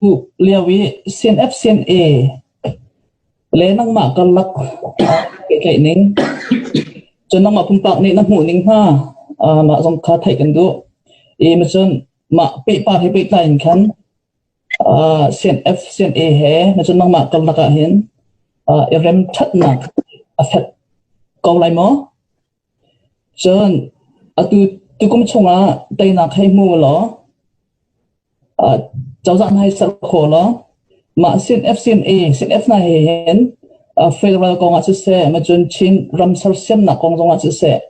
lio i CNF CNA le nangmah karlak pehtlaih ning, cun nangmah pumpak nih na hmuh ning hna mah zong kha theih kan duh. I cun mah pehpar he pehtlai in khan CNF CNA he cun nangmah karlak ah hin i rem ṭhatnak a fek ko lai maw? Cun atu tukum chungah teinak hei hmu law cozah hna hi ser kho law mah CNF CNA CNF hna he hin federal kong ah siseh macun Chin ram sersiamnak kong zong ah siseh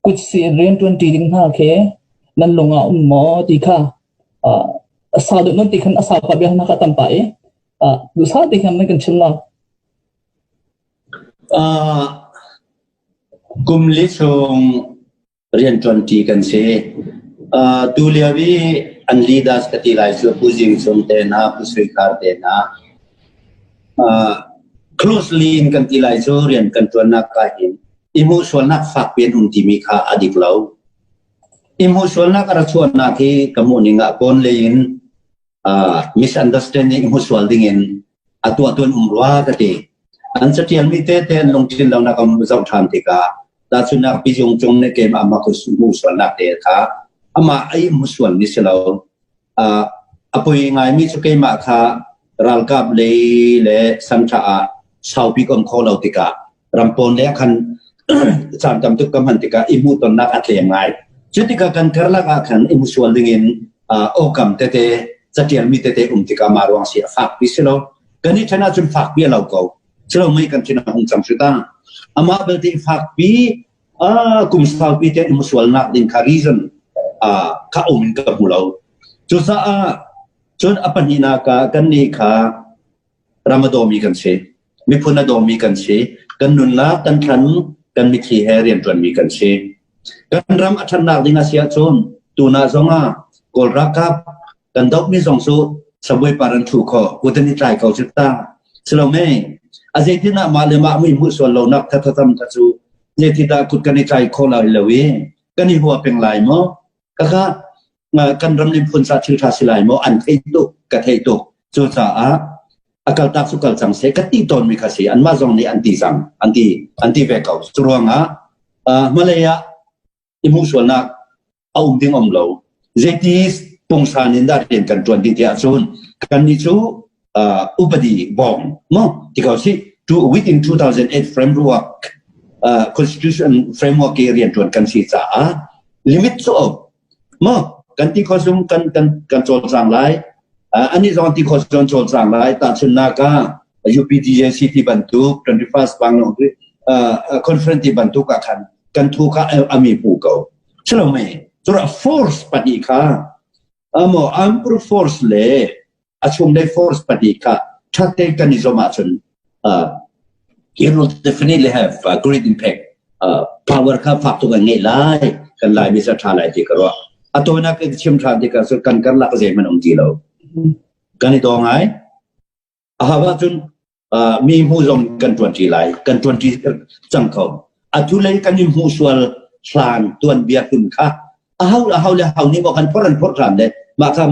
kutsi in rianṭuan ṭi ding hna khi nan lung ah um maw ti kha a sau deuh non ti khan a sau pah bia hna kha tam pah i duhsah ti khan nan kan chim lo. Kum li chung rianṭuanṭi kan si. Tu lio i an leaders ka ti lai cu Pu Zing Cung te hna, Pu Sui Khar te hna. Closely in kan ti lai cu rian kan ṭuannak ka hin i hmuhsualnak fakpi an um timi kha a dik lo. I hmuhsualnak a ra chuahnak hi ka hmuh ning ah kawn lei in misunderstanding hmuhsual ding in a tuahtu an um rua ka ti. An catialmi tete an lungthin lonak an zoh ṭhan tikah tahchunhnak Pizung Cung nih keimah mah hmuhsualnak te kha amah ai hmuhsualmi si lo. A poi ngaimi cu keimah kha ralkap lei le sanṭha ah saupi ka um kho lo tikah rampawn lei ah khan caan tam tuk ka hman tikah i hmuhtonnak a tlem ngai. Cu tikah kan karlak ah khan i hmusual dingin awkam tete catialmi tete um tikah mah ruang si a fakpi si lo. Kan i ṭhen ahcun fakpi a lo ko. Silo mei kan thin a hung cang si ta. Amah belte fakpi kum saupi te i hmusualnak ding kha reason kha um in ka hmu lo. Cucaah cun a pahnihnak ah kan nih kha ram a dawmi kan si. Miphun a dawmi kan si. Kan nunnak, kan thlan, kan mitthli he rianṭuanmi kan si. Kan ram a ṭhatnak ding a si ahcun tuna zongah Kawl ralkap kan dohmi zong cu sabuai par an ṭhu kho, kut an i tlai ko cu ta. Silome, a zeitin ah mah le mah mui hmuh sual lonak thathatam kha cu zeitidah kut kan i tlai kho lai lo i kan i hua peng lai maw? Kaka kan ram miphun ca thil ṭha si lai maw? An thei tuk, ka thei tuk. Cucaah a kaltak cu kal cang seh ka ti tawnmi kha si. Anmah zong nih an ti cang, an ti, an ti ve ko. Cu ruangah hmalei ah i hmuhsualnak a um ding um lo. Zeiti pungsan in dah rian kan ṭuan ding tiah cun kannih cu upadi bawng mo ti ko si to within 2008 framework constitution framework i rianṭuan kan si caah limit cu um mo kan ti kho sung kan kan kan cawlcang lai ani zong ti kho zong cawlcang lai tahchunnak ah UPDJC ti bantuk 21st Panglong conference ti bantuk ah khan kan thu kha ami pu ko chilo me cura force pahnih kha amo armed force le a chunglei force pahnih kha ṭhate kan i zom ahcun it will definitely have a great impact. Power kha fak tuk an ngei lai kan lai mi sa ṭha lai ti ka ruah. A tawinak in chim ṭhan tikah cun kan karlak zeihmanh um ti lo. Kan i daw ngai. A hau ahcun mi hmu zong kan ṭuanṭi lai kan ṭuanṭi cang ko atu lei kan i hmuh sual hlan tuanbia hlun kha a hau a hau le hau nih maw kan phor an phor ṭhan le mah kha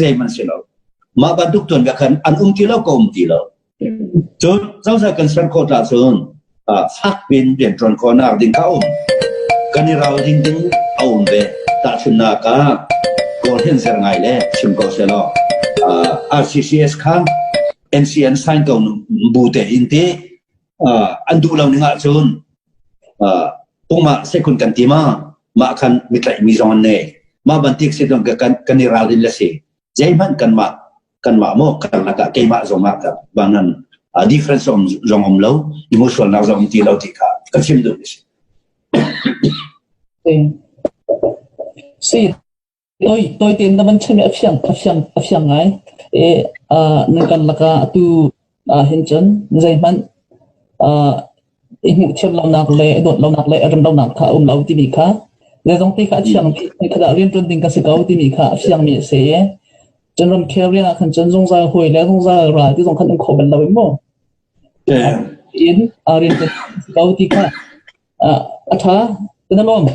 zeihmanh si lo mah bantuk tuanbia khan an um ti lo ko um ti lo cun cozah kan ser khawh ta cun fak pin rianṭuan khawhnak ding kha um kan i ral ding ding a um ve tahchunhnak ah kawl hin zer ngai le chim ko seh law RCCS kha NCN sign ko bu te in ti an duh lo ning ahcun pungma sekhun kan ti ma mah khan mitlaih mi zong an nei mah bantik si dong kan kan i ralrin le si zeihmanh kanmah kanmah maw karlak ah keimah zong ah ka bangan difference zong zong um lo emotional zong um ti lo ti kha ka chim duh si. Si toi toi ten na van chim a fiang a fiang a fiang ngai e nan kan laka atu hin cun zeihmanh i hmuh thiam lonak le i dawt lonak le i rem lonak kha a um lo timi kha zeizong te kha a thiang mi kha dah rianṭuan ding ka si ko timi kha a fiangmi a si i cun ramkhel rian ah khan cun zungzal hawi le zungzal ral ti zong khan um kho bal lo in mu in rian si ko ti kha a ṭha na lawm.